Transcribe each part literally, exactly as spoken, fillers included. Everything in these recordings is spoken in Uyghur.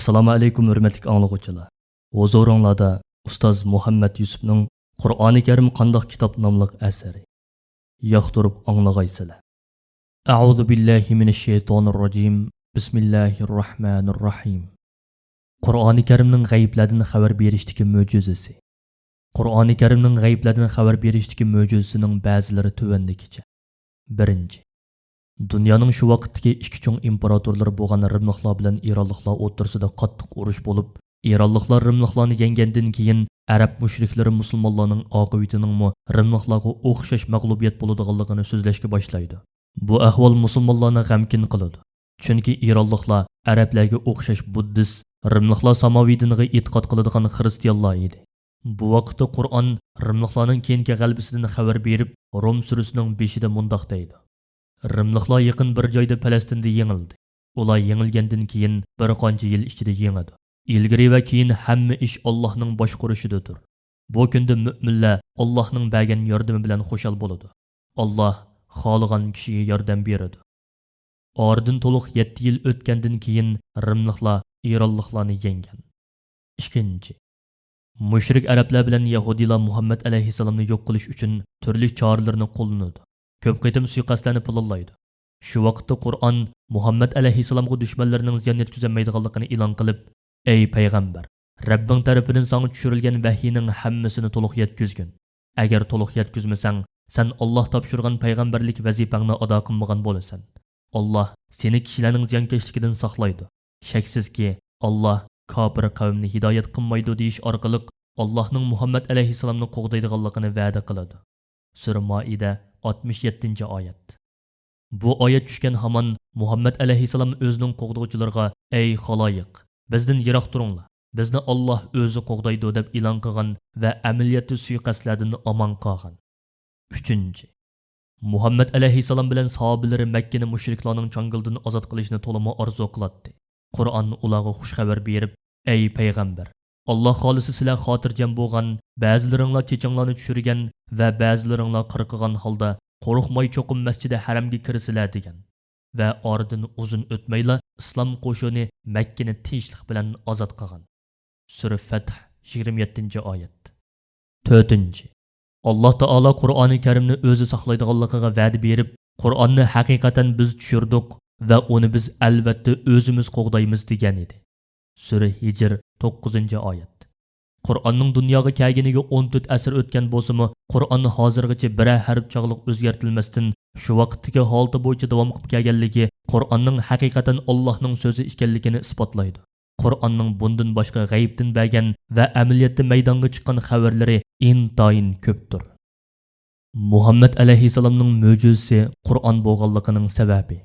ئەسسالامۇ ئەلەيكۇم، ھۆرمەتلىك ئاڭلىغۇچىلار. ھۇزۇرۇڭلاردا ئۇستاز مۇھەممەد يۈسۈپنىڭ قۇرئانى كەرىم قانداق كىتاب ناملىق ئەسىرى. ياقتۇرۇپ ئاڭلىغايسىلەر. أعوذ بالله من الشيطان الرجيم. بسم الله الرحمن الرحيم. قۇرئانى كەرىمنىڭ غەيىبلەردىن خەۋەر بېرىشتىكى مۆجىزىسى. قۇرئانى كەرىمنىڭ غەيىبلەردىن خەۋەر بېرىشتىكى مۆجىزىسىنىڭ بەزىلىرى تۆۋەندىكىچە. بىرىنچى، دۇنيانىڭ شۇ ۋاقىتتىكى ئىككى چوڭ ئىمپېراتورلىرى بولغان رىملىقلار بىلەن ئىرانلىقلار ئوتتۇرىسىدا قاتتىق ئۇرۇش بولۇپ، ئىرانلىقلار رىملىقلارنى يەڭگەندىن كېيىن، ئەرەب مۇشرىكلىرى مۇسۇلمانلارنىڭ ئاقىۋىتىنىڭمۇ رىملىقلارغا ئوخشاش مەغلۇبىيەت بولىدىغانلىقىنى سۆزلەشكە باشلايدۇ. بۇ ئەھۋال مۇسۇلمانلارنى غەمكىن قىلىدۇ. چۈنكى ئىرانلىقلار ئەرەبلەرگە ئوخشاش بۇددىست، رىملىقلار ساماۋى دىنىغا ئېتىقاد قىلىدىغان خىرىستىيانلار ئىدى. بۇ ۋاقىتتا قۇرئان رىملىقلارنىڭ كېيىنكى غەلىبىسىدىن خەۋەر بېرىپ، روم سۈرىسىنىڭ بېشىدا مۇنداق دەيدۇ: رىملىقلار يېقىن بىر جايدا پەلەستىندە يېڭىلدى. ئۇلار يېڭىلگەندىن كېيىن بىر قانچە يىل ئىچىدە يېڭىدۇ. ئىلگىرى ۋە كېيىن ھەممە ئىش ئاللاھنىڭ باشقۇرۇشىدىدۇر. بۇ كۈندە مۆمىنلەر ئاللاھنىڭ بەرگەن ياردىمى بىلەن خۇشال بولىدۇ. ئاللاھ خالىغان كىشىگە ياردەم بېرىدۇ. ئارىدىن تولۇق يەتتە يىل ئۆتكەندىن كېيىن، رىملىقلار ئىرانلىقلارنى يەڭگەن. ئىككىنچى، مۇشرىك ئەرەبلەر بىلەن يەھۇدىيلار مۇھەممەد ئەلەيھىسسالامنى يوق قىلىش ئۈچۈن تۈرلۈك چارىلىرىنى قوللىنىدۇ. كۆپ قېتىم سۇيىقەستلەرنى پىلانلايدۇ. شۇ ۋاقىتتا قۇرئان مۇھەممەد ئەلەيھىسسالامغا دۈشمەنلىرىنىڭ زىيان يەتكۈزەلمەيدىغانلىقىنى ئېلان قىلىپ، ئەي پەيغەمبەر، رەببىڭ تەرىپىدىن ساڭا چۈشۈرۈلگەن ۋەھىينىڭ ھەممىسىنى تولۇق يەتكۈزگىن. ئەگەر تولۇق يەتكۈزمىسەڭ، سەن ئاللاھ تاپشۇرغان پەيغەمبەرلىك ۋەزىپەڭنى ئادا قىلمىغان بولىسەن. ئاللاھ سېنى كىشىلەرنىڭ زىيانكەشلىكىدىن ساقلايدۇ. شەكسىزكى، ئاللاھ كاپىر قەۋمنى ھىدايەت قىلمايدۇ دېيىش ئارقىلىق ئاللاھنىڭ مۇھەممەد ئەلەيھىسسالامنى قوغدايدىغانلىقىنى ۋەدە قىلىدۇ. سۈرە مائىدە، ئاتمىش يەتتىنچى ئايەت. بۇ ئايەت چۈشكەن ھامان مۇھەممەد ئەلەيھىسسالام ئۆزىنىڭ قوغدىغۇچىلىرىغا، ئەي خالايىق، بىزدىن يىراق تۇرۇڭلار، بىزنى ئاللاھ ئۆزى قوغدايدۇ، دەپ ئېلان قىلغان ۋە ئەمەلىيەتتە سۇيىقەستلەردىن ئامان قالغان. ئۈچىنچى، مۇھەممەد ئەلەيھىسسالام بىلەن ساھابىلىرى مەككىنى مۇشرىكلارنىڭ چاڭگىلىدىن ئازاد قىلىشنى تولىمۇ ئارزۇ قىلاتتى. قۇرئان ئۇلارغا خۇش خەۋەر بېرىپ، ئەي پەيغەمبەر، ئاللاھ خالىسا سىلەر خاتىرجەم بولغان، بەزىلىرىڭلار چېچىڭلارنى چۈشۈرگەن ۋە بەزىلىرىڭلار قىرقىغان ھالدا قورقماي چوقۇم مەسچىدى ھەرەمگە كىرىسىلەر، دېگەن. ۋە ئارىدىن ئۇزۇن ئۆتمەيلا ئىسلام قوشۇنى مەككىنى تىنچلىق بىلەن ئازاد قىلغان. سۈرە فەتھ، يىگىرمە يەتتىنچى ئايەت. تۆتىنچى، ئاللاھ تائالا قۇرئانى كەرىمنى ئۆزى ساقلايدىغانلىقىغا ۋەدە بېرىپ، قۇرئاننى ھەقىقەتەن بىز چۈشۈردۇق ۋە ئۇنى بىز ئەلۋەتتە ئۆزىمىز قوغدايمىز، دېگەن ئىدى. سۈرە ھىجر، توققۇزىنچى ئايەت. قۇرئاننىڭ دۇنياغا كەلگىنىگە ئون تۆت ئەسىر ئۆتكەن بولسىمۇ، قۇرئان ھازىرغىچە بىرەر ھەرپ چاغلىق ئۆزگەرتىلمەستىن، شۇ ۋاقىتتىكى ھالىتى بويىچە داۋام قىلىپ كەلگەنلىكى قۇرئاننىڭ ھەقىقەتەن ئاللاھنىڭ سۆزى ئىكەنلىكىنى ئىسپاتلايدۇ. قۇرئاننىڭ بۇندىن باشقا غەيىبتىن بەرگەن ۋە ئەمەلىيەتتە مەيدانغا چىققان خەۋەرلىرى ئىنتايىن كۆپتۇر. مۇھەممەد ئەلەيھىسسالامنىڭ مۆجىزىسى قۇرئان بولغانلىقىنىڭ سەۋەبى.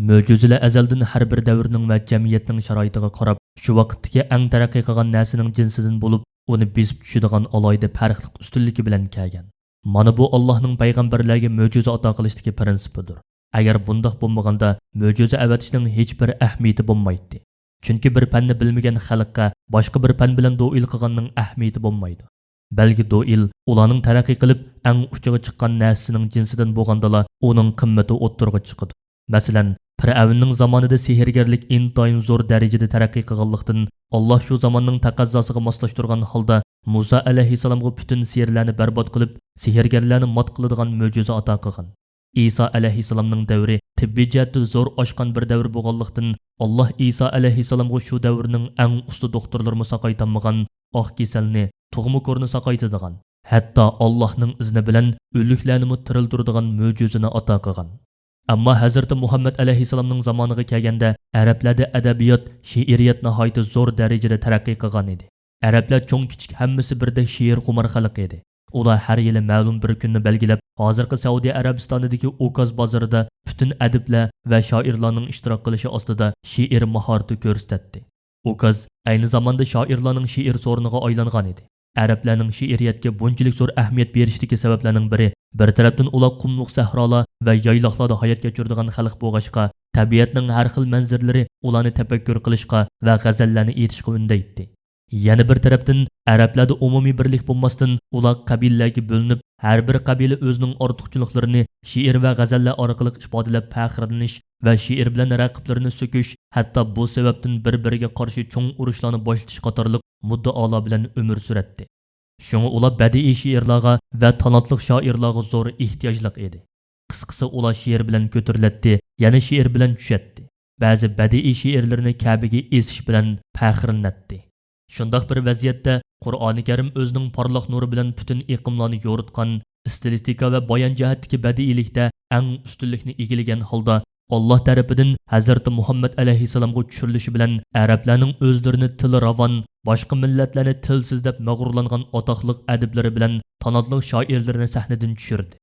مۆجىزىلەر ئەزەلدىن ھەر بىر دەۋرنىڭ ۋە جەمئىيەتنىڭ شارائىتىغا قاراپ، شۇ ۋاقىتتىكى ئەڭ تەرەققىي قىلغان نەرسىنىڭ جىنسىدىن بولۇپ، ئۇنى بېسىپ چۈشىدىغان ئالاھىدە پەرقلىق ئۈستۈنلۈكى بىلەن كەلگەن. مانا بۇ ئاللاھنىڭ پەيغەمبەرلەرگە مۆجىزە ئاتا قىلىشتىكى پىرىنسىپىدۇر. ئەگەر بۇنداق بولمىغاندا، مۆجىزە ئەۋەتىشنىڭ ھېچبىر ئەھمىيىتى بولمايتتى. چۈنكى بىر پەننى بىلمىگەن خەلققە باشقا بىر پەن بىلەن دوئىل قىلغاننىڭ ئەھمىيىتى بولمايدۇ. بەلكى دوئىل ئۇلارنىڭ تەرەققىي قىلىپ، ئەڭ ئۇچىغا چىققان نەرسىسىنىڭ جىنسىدىن بولغاندىلا، ئۇنىڭ قىممىتى ئوتتۇرىغا چىقىدۇ. مەسىلەن، پىرئەۋننىڭ زامانىدا سېھىرگەرلىك ئىنتايىن زور دەرىجىدە تەرەققىي قىلغانلىقتىن، ئاللاھ شۇ زاماننىڭ تەقەززاسىغا ماسلاشتۇرغان ھالدا مۇسا ئەلەيھىسسالامغا پۈتۈن سېھىرلەرنى بەربات قىلىپ، سېھىرگەرلەرنى مات قىلىدىغان مۆجىزە ئاتا قىلغان. ئىسا ئەلەيھىسسالامنىڭ دەۋرى تېببىي جەھەتتە زور ئاشقان بىر دەۋر بولغانلىقتىن، ئاللاھ ئىسا ئەلەيھىسسالامغا شۇ دەۋرنىڭ ئەڭ ئۇستا دوختۇرلىرىمۇ ساقايتالمىغان ئاق كېسەلنى، تۇغما كورنى ساقايتىدىغان، ھەتتا ئاللاھنىڭ ئىزنى بىلەن ئۆلۈكلەرنىمۇ تىرىلدۈرىدىغان مۆجىزىنى ئاتا قىلغان. ئەمما ھەزرىتى مۇھەممەد ئەلەيھىسسالامنىڭ زامانىغا كەلگەندە، ئەرەبلەردە ئەدەبىيات، شېئىرىيەت ناھايىتى زور دەرىجىدە تەرەققىي قىلغان ئىدى. ئەرەبلەر چوڭ-كىچىك ھەممىسى بىردەك شېئىرخۇمار خەلق ئىدى. ئۇلار ھەر يىلى مەلۇم بىر كۈننى بەلگىلەپ، ھازىرقى سەئۇدى ئەرەبىستانىدىكى ئوكاز بازىرىدا پۈتۈن ئەدىبلەر ۋە شائىرلارنىڭ ئىشتىراك قىلىشى ئاستىدا شېئىر ماھارىتى كۆرسىتەتتى. ئوكاز ئەينى زاماندا شائىرلارنىڭ شېئىر سورۇنىغا ئايلانغان ئىدى. ئەرەبلەرنىڭ شېئىرىيەتكە بۇنچىلىك زور ئەھمىيەت بېرىشىدىكى سەۋەبلەرنىڭ بىرى، بىر تەرەپتىن ئۇلار قۇملۇق سەھرالار ۋە يايلاقلاردا ھايات كەچۈرىدىغان خەلق بولغاچقا، تەبىئەتنىڭ ھەر خىل مەنزىرىلىرى ئۇلارنى تەپەككۇر قىلىشقا ۋە غەزەللەرنى ئېيتىشقا ئۈندەيتتى. يەنە بىر تەرەپتىن، ئەرەبلەردە ئومۇمىي بىرلىك بولماستىن، ئۇلار قەبىلىلەرگە بۆلۈنۈپ، ھەر بىر قەبىلە ئۆزىنىڭ ئارتۇقچىلىقلىرىنى شېئىر ۋە غەزەللەر ئارقىلىق ئىپادىلەپ پەخىرلىنىش ۋە شېئىر بىلەن رەقىبلىرىنى سۆكۈش، ھەتتا بۇ سەۋەبتىن بىر-بىرىگە قارشى چوڭ ئۇرۇشلارنى باشلىتىش قاتارلىق مۇددىئالار بىلەن ئۆمۈر سۈرەتتى. شۇڭا ئۇلار بەدىئىي شېئىرلارغا ۋە تالانتلىق شائىرلارغا زور ئېھتىياجلىق ئىدى. قىسقىسى، ئۇلار شېئىر بىلەن كۆتۈرۈلەتتى، يەنە شېئىر بىلەن چۈشەتتى. بەزى بەدىئىي شېئىرلىرىنى كەبىگە ئېسىش بىلەن پەخىرلىنەتتى. شۇنداق بىر ۋەزىيەتتە قۇرئانى كەرىم ئۆزىنىڭ پارلاق نۇرى بىلەن پۈتۈن ئېقىملارنى يورۇتقان، ئىستىلىستىكا ۋە بايان جەھەتتىكى بەدىئىيلىكتە ئەڭ ئۈستۈنلۈكنى ئىگىلىگەن ھالدا، ئاللا تەرىپىدىن ھەزرىتى مۇھەممەد ئەلەيھىسسالامغا چۈشۈرۈلۈشى بىلەن ئەرەبلەرنىڭ ئۆزلىرىنى تىلى راۋان، باشقا مىللەتلەرنى تىلسىز دەپ مەغرۇرلانغان ئاتاقلىق ئەدىبلىرى بىلەن تالانتلىق شائىرلىرىنى سەھنىدىن چۈشۈردى.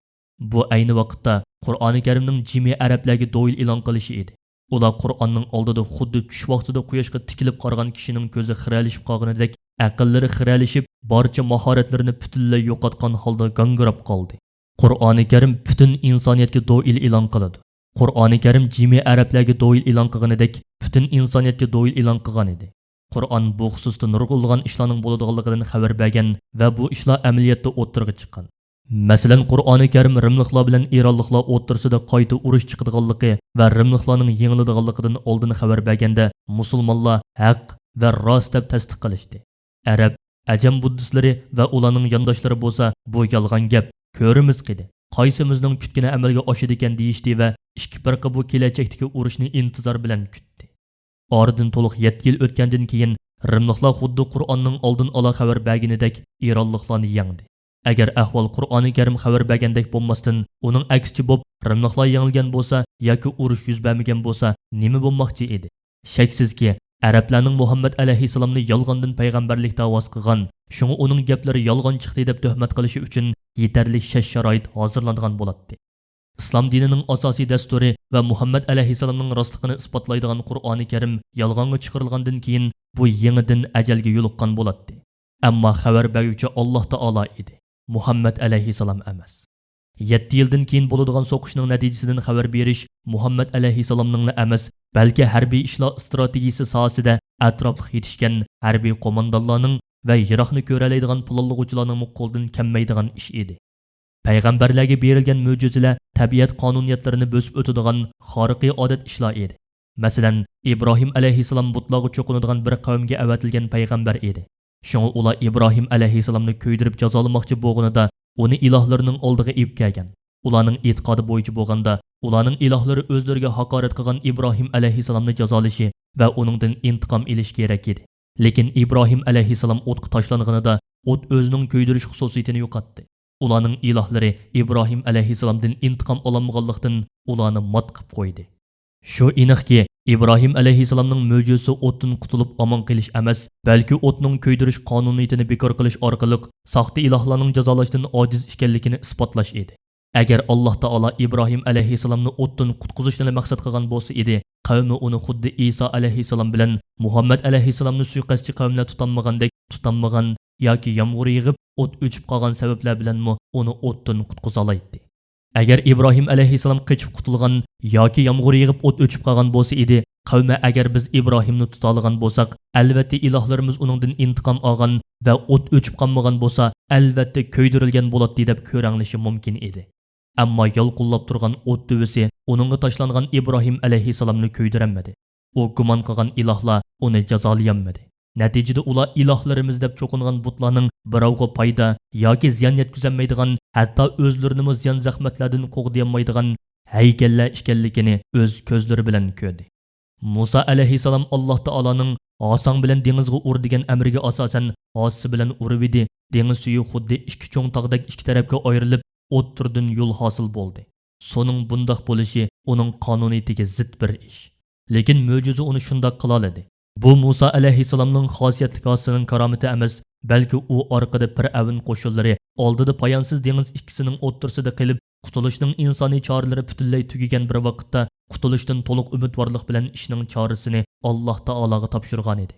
بۇ ئەينى ۋاقىتتا قۇرئانى كەرىمنىڭ جىمى ئەرەبلەرگە دوئىل ئېلان قىلىشى ئىدى. ئۇلار قۇرئاننىڭ ئالدىدا خۇددى چۈش ۋاقتىدا قۇياشقا تىكىلىپ قارىغان كىشىنىڭ كۆزى خىرەلىشىپ قالغىنىدەك، ئەقىللىرى خىرەلىشىپ، بارچە ماھارەتلىرىنى پۈتۈنلەي يوقاتقان ھالدا گاڭگىراپ قالدى. قۇرئانى كەرىم پۈتۈن ئىنسانىيەتكە دوئىل ئېلان قىلىدۇ. قۇرئانى كەرىم جىمى ئەرەبلەرگە دوئىل ئېلان قىلغىنىدەك، پۈتۈن ئىنسانىيەتكە دوئىل ئېلان قىلغان ئىدى. قۇرئان بۇ خۇسۇستا نۇرغۇنلىغان ئىشلارنىڭ بولىدىغانلىقىدىن خەۋەر بەرگەن ۋە بۇ ئىشلار ئەمەلىيەتتە ئوتتۇرىغا چىققان. مەسىلەن، قۇرئانى كەرىم رىملىقلار بىلەن ئىرانلىقلار ئوتتۇرىسىدا قايتا ئۇرۇش چىقىدىغانلىقى ۋە رىملىقلارنىڭ يېڭىلىدىغانلىقىدىن ئالدىن خەۋەر بەرگەندە، مۇسۇلمانلار ھەق ۋە راست دەپ تەستىقلىشتى. ئەرەب، ئەجەم بۇددىستلىرى ۋە ئۇلارنىڭ يانداشلىرى بولسا، بۇ يالغان گەپ، كۆرىمىز قېنى، قايسىمىزنىڭ كۈتكىنى ئەمەلگە ئاشىدىكەن دېيىشتى ۋە ئىككى پىرقە بۇ كېلەچەكتىكى ئۇرۇشنى ئىنتىزار بىلەن كۈتتى. ئارىدىن تولۇق يەتتە يىل ئۆتكەندىن كېيىن، رىملىقلار خۇددى قۇرئاننىڭ ئالدىن ئالا خەۋەر بەرگىنىدەك ئىرانلىقلارنى يەڭدى. ئەگەر ئەھۋال قۇرئانى كەرىم خەۋەر بەرگەندەك بولماستىن، ئۇنىڭ ئەكسىچە بوپ، رىملىقلار يېڭىلگەن بولسا ياكى ئۇرۇش يۈز بەرمىگەن بولسا، نېمە بولماقچى ئىدى؟ شەكسىزكى، ئەرەبلەرنىڭ مۇھەممەد ئەلەيھىسسالامنى يالغاندىن پەيغەمبەرلىك دەۋاسى قىلغان، شۇڭا ئۇنىڭ گەپلىرى يالغان چىقتى دەپ تۆھمەت قىلىشى ئۈچۈن يېتەرلىك شەرت-شارائىت ھازىرلانغان بولاتتى. ئىسلام دىنىنىڭ ئاساسىي دەستۇرى ۋە مۇھەممەد ئەلەيھىسسالامنىڭ راستلىقىنى ئىسپاتلايدىغان قۇرئانى كەرىم يالغانغا چىقىرىلغاندىن كېيىن، بۇ يېڭى دىن ئەجەلگە يولۇققان بولاتتى. ئەمما خەۋەر بەرگۈچى ئاللا تائالا ئىدى، مۇھەممەد ئەلەيھىسسالام ئەمەس. يەتتە يىلدىن كېيىن بولىدىغان سوقۇشنىڭ نەتىجىسىدىن خەۋەر بېرىش مۇھەممەد ئەلەيھىسسالامنىڭلا ئەمەس، بەلكى ھەربىي ئىشلار ئىستراتېگىيىسى ساھەسىدە ئەتراپلىق يېتىشكەن ھەربىي قوماندانلارنىڭ ۋە يىراقنى كۆرەلەيدىغان پىلانلىغۇچىلارنىڭمۇ قولىدىن كەلمەيدىغان ئىش ئىدى. پەيغەمبەرلەرگە بېرىلگەن مۆجىزىلەر تەبىئەت قانۇنىيەتلىرىنى بۆسۈپ ئۆتىدىغان خارىقىي ئادەت ئىشلار ئىدى. مەسىلەن، ئىبراھىم ئەلەيھىسسالام بۇتلارغا چوقۇنىدىغان بىر قەۋمگە ئەۋەتىلگەن پەيغەمبەر ئىدى. شۇڭا ئۇلار ئىبراھىم ئەلەيھىسسالامنى كۆيدۈرۈپ جازالىماقچى بولغىنىدا، ئۇنى ئىلاھلىرىنىڭ ئالدىغا ئېلىپ كەلگەن. ئۇلارنىڭ ئېتىقادى بويىچە بولغاندا، ئۇلارنىڭ ئىلاھلىرى ئۆزلىرىگە ھاقارەت قىلغان ئىبراھىم ئەلەيھىسسالامنى جازالىشى ۋە ئۇنىڭدىن ئىنتىقام ئېلىشى كېرەك ئىدى. لېكىن ئىبراھىم ئەلەيھىسسالام ئوتقا تاشلانغىنىدا، ئوت ئۆزىنىڭ كۆيدۈرۈش خۇسۇسىيىتىنى يوقاتتى. ئۇلارنىڭ ئىلاھلىرى ئىبراھىم ئەلەيھىسسالامدىن ئىنتىقام ئالالمىغانلىقتىن، ئۇلارنى مات قىپ قويدى. شۇ ئېنىقكى، ئىبراھىم ئەلەيھىسسالامنىڭ مۆجىزىسى ئوتتىن قۇتۇلۇپ ئامان قېلىش ئەمەس، بەلكى ئوتنىڭ كۆيدۈرۈش قانۇنىيىتىنى بىكار قىلىش ئارقىلىق ساختا ئىلاھلارنىڭ جازالاشتىن ئاجىز ئىكەنلىكىنى ئىسپاتلاش ئىدى. ئەگەر ئاللا تائالا ئىبراھىم ئەلەيھىسسالامنى ئوتتىن قۇتقۇزۇشنىلا مەقسەت قىلغان بولسا ئىدى، قەۋمى ئۇنى خۇددى ئىسا ئەلەيھىسسالام بىلەن مۇھەممەد ئەلەيھىسسالامنى سۇيىقەستچى قەۋملەر تۇتالمىغاندەك تۇتالمىغان ياكى يامغۇر يېغىپ ئوت ئۆچۈپ قالغان سەۋەبلەر بىلەنمۇ ئۇنى ئوتتىن قۇتقۇزالايتتى. ئەگەر ئىبراھىم ئەلەيھىسسالام قېچىپ قۇتۇلغان ياكى يامغۇر يېغىپ ئوت ئۆچۈپ قالغان بولسا ئىدى، قەۋمى ئەگەر بىز ئىبراھىمنى تۇتالىغان بولساق، ئەلۋەتتە ئىلاھلىرىمىز ئۇنىڭدىن ئىنتىقام ئالغان ۋە ئوت ئۆچۈپ قالمىغان بولسا، ئەلۋەتتە كۆيدۈرۈلگەن بولاتتى دەپ كۆرەڭلىشى مۇمكىن ئىدى. ئەمما يالقۇنلاپ تۇرغان ئوت تۈۋىسى ئۇنىڭغا تاشلانغان ئىبراھىم ئەلەيھىسسالامنى كۆيدۈرەلمىدى. ئۇ گۇمان قىلغان ئىلاھلار ئۇنى جازالىيالمىدى. نەتىجىدە ئۇلار ئىلاھلىرىمىز دەپ چوقۇنغان بۇتلارنىڭ بىراۋغا پايدا ياكى زىيان يەتكۈزەلمەيدىغان، ھەتتا ئۆزلىرىنىمۇ زىيان-زەخمەتلەردىن قوغدىيالمايدىغان ھەيكەللەر ئىكەنلىكىنى ئۆز كۆزلىرى بىلەن كۆردى. مۇسا ئەلەيھىسسالام ئاللا تائالانىڭ «ھاساڭ بىلەن دېڭىزغا ئۇر» دېگەن ئەمرىگە ئاساسەن، ھاسىسى بىلەن ئۇرۇۋىدى، دېڭىز سۈيى خۇددى ئىككى چوڭ تاغدەك ئىككى تەرەپكە ئايرىلىپ، ئوتتۇرىدىن يول ھاسىل بولدى. سۇنىڭ بۇنداق بولۇشى ئۇنىڭ قانۇنىيىتىگە زىت بىر ئىش. لېكىن مۆجىزە ئۇنى شۇنداق قىلالىدى. بۇ مۇسا ئەلەيھىسسالامنىڭ خاسىيەتلىك ھاسىسىنىڭ كارامىتى ئەمەس، بەلكى ئۇ ئارقىدا پىرئەۋن قوشۇنلىرى، ئالدىدا پايانسىز دېڭىز ئىككىسىنىڭ ئوتتۇرىسىدا قېلىپ، قۇتۇلۇشنىڭ ئىنسانىي چارىلىرى پۈتۈنلەي تۈگىگەن بىر ۋاقىتتا، قۇتۇلۇشتىن تولۇق ئۈمىدۋارلىق بىلەن ئىشنىڭ چارىسىنى ئاللا تائالاغا تاپشۇرغانىدى.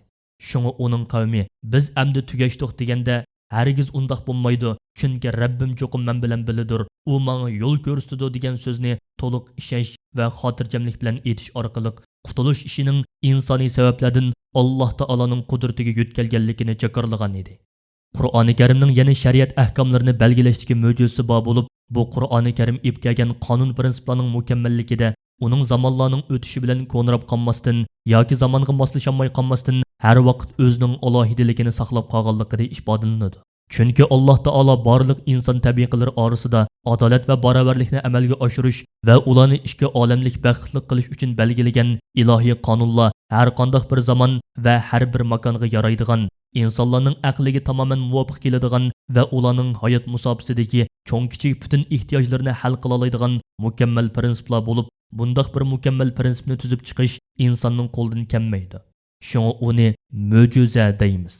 شۇڭا ئۇنىڭ قەۋمى، «بىز ئەمدى تۈگەشتۇق» دېگەندە، «ھەرگىز ئۇنداق بولمايدۇ، چۈنكى رەببىم چوقۇم مەن بىلەن بىللىدۇر، ئۇ ماڭا يول كۆرسىتىدۇ» دېگەن سۆزنى تولۇق ئىشەنچ ۋە خاتىرجەملىك بىلەن ئېيتىش ئارقىلىق، قۇتۇلۇش ئىشىنىڭ ئىنسانىي سەۋەبلەردىن ئاللا تائالانىڭ قۇدرىتىگە يۆتكەلگەنلىكىنى جاكارلىغان ئىدى. قۇرئانى كەرىمنىڭ يەنە شەرىئەت ئەھكاملىرىنى بەلگىلەشتىكى مۆجىزىسى بار بولۇپ، بۇ قۇرئانى كەرىم ئېلىپ كەلگەن قانۇن پىرىنسىپلارنىڭ مۇكەممەللىكىدە، ئۇنىڭ زامانلارنىڭ ئۆتۈشى بىلەن كونىراپ قالماستىن ياكى زامانغا ماسلىشالماي قالماستىن، ھەر ۋاقىت ئۆزىنىڭ ئالاھىدىلىكىنى ساقلاپ قالغانلىقىدا ئىپادىلىنىدۇ. چۈنكى ئاللاھ تائالا بارلىق ئىنسان تەبىقىلىرى ئارىسىدا ئادالەت ۋە باراۋەرلىكنى ئەمەلگە ئاشۇرۇش ۋە ئۇلارنى ئىككى ئالەملىك بەختلىك قىلىش ئۈچۈن بەلگىلىگەن ئىلاھىي قانۇنلار ھەر قانداق بىر زامان ۋە ھەر بىر ماكانغا يارايدىغان، ئىنسانلارنىڭ ئەقلىگە تامامەن مۇۋاپىق كېلىدىغان ۋە ئۇلارنىڭ ھايات مۇساپىسىدىكى چوڭ-كىچىك پۈتۈن ئېھتىياجلىرىنى ھەل قىلالايدىغان مۇكەممەل پىرىنسىپلار بولۇپ، بۇنداق بىر مۇكەممەل پىرىنسىپنى تۈزۈپ چىقىش ئىنساننىڭ قولىدىن كەلمەيدۇ. شۇڭا ئۇنى مۆجىزە دەيمىز.